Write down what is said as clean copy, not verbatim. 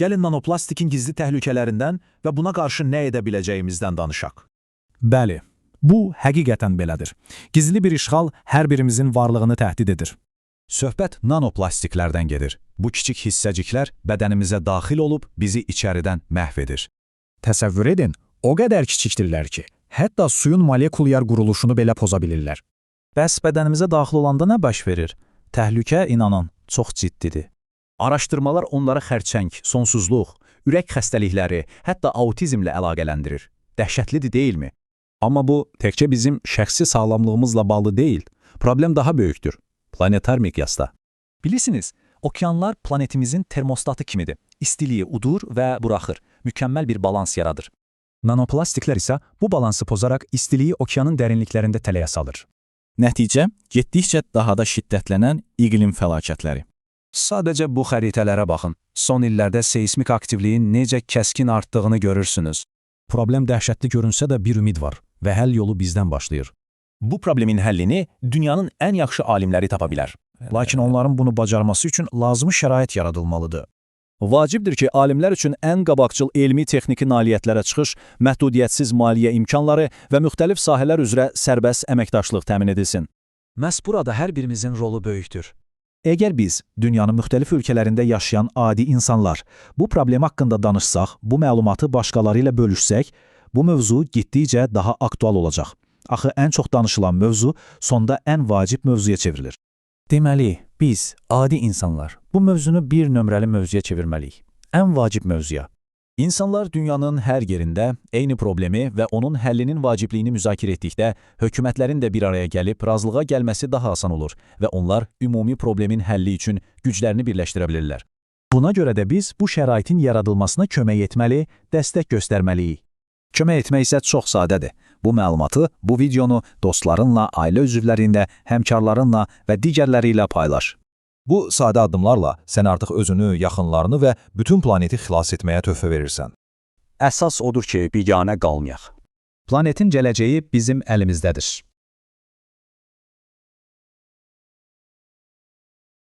Gəlin nanoplastikin gizli təhlükələrindən və buna qarşı nə edə biləcəyimizdən danışaq. Bəli, bu həqiqətən belədir. Gizli bir işğal hər birimizin varlığını təhdid edir. Söhbət nanoplastiklərdən gedir. Bu kiçik hissəciklər bədənimizə daxil olub bizi içəridən məhv edir. Təsəvvür edin, o qədər kiçikdirlər ki, hətta suyun molekulyar quruluşunu belə poza bilirlər. Bəs bədənimizə daxil olanda nə baş verir? Təhlükə, inanın, çox ciddidir. Araşdırmalar onları xərçəng, sonsuzluq, ürək xəstəlikləri, hətta autizmlə əlaqələndirir. Dəhşətlidir, deyilmi? Amma bu təkcə bizim şəxsi sağlamlığımızla bağlı deyil. Problem daha böyükdür. Planetar miqyasda. Bilirsiniz, okeanlar planetimizin termostatı kimidir. İstiliyi udur və buraxır. Mükəmməl bir balans yaradır. Nanoplastiklər isə bu balansı pozaraq istiliyi okeanın dərinliklərində tələyə salır. Nəticə, getdikcə daha da şiddətlənən iqlim fəlakətləri. Sadəcə bu xəritələrə baxın. Son illərdə seysmik aktivliyin necə kəskin artdığını görürsünüz. Problem dəhşətli görünsə də bir ümid var və həll yolu bizdən başlayır. Bu problemin həllini dünyanın ən yaxşı alimləri tapa bilər. Lakin onların bunu bacarması üçün lazımi şərait yaradılmalıdır. Vacibdir ki, alimlər üçün ən qabaqcıl elmi-texniki nailiyyətlərə çıxış, məhdudiyyətsiz maliyyə imkanları və müxtəlif sahələr üzrə sərbəst əməkdaşlıq təmin edilsin. Məhz burada hər birimizin rolu böyükdür. Əgər biz, dünyanın müxtəlif ölkələrində yaşayan adi insanlar, bu problem haqqında danışsaq, bu məlumatı başqaları ilə bölüşsək, bu mövzu getdikcə daha aktual olacaq. Axı ən çox danışılan mövzu sonda ən vacib mövzuya çevrilir. Deməli, biz, adi insanlar, bu mövzunu bir nömrəli mövzuya çevirməliyik. Ən vacib mövzuya. İnsanlar dünyanın hər yerində eyni problemi və onun həllinin vacibliyini müzakirə etdikdə, hökumətlərin də bir araya gəlib razılığa gəlməsi daha asan olur və onlar ümumi problemin həlli üçün güclərini birləşdirə bilirlər. Buna görə də biz bu şəraitin yaradılmasına kömək etməli, dəstək göstərməliyik. Kömək etmək isə çox sadədir. Bu məlumatı, bu videonu dostlarınla, ailə üzvlərində, həmkarlarınla və digərləri ilə paylaş. Bu sadə addımlarla sən artıq özünü, yaxınlarını və bütün planeti xilas etməyə töhfə verirsən. Əsas odur ki, biganə qalmayaq. Planetin gələcəyi bizim əlimizdədir.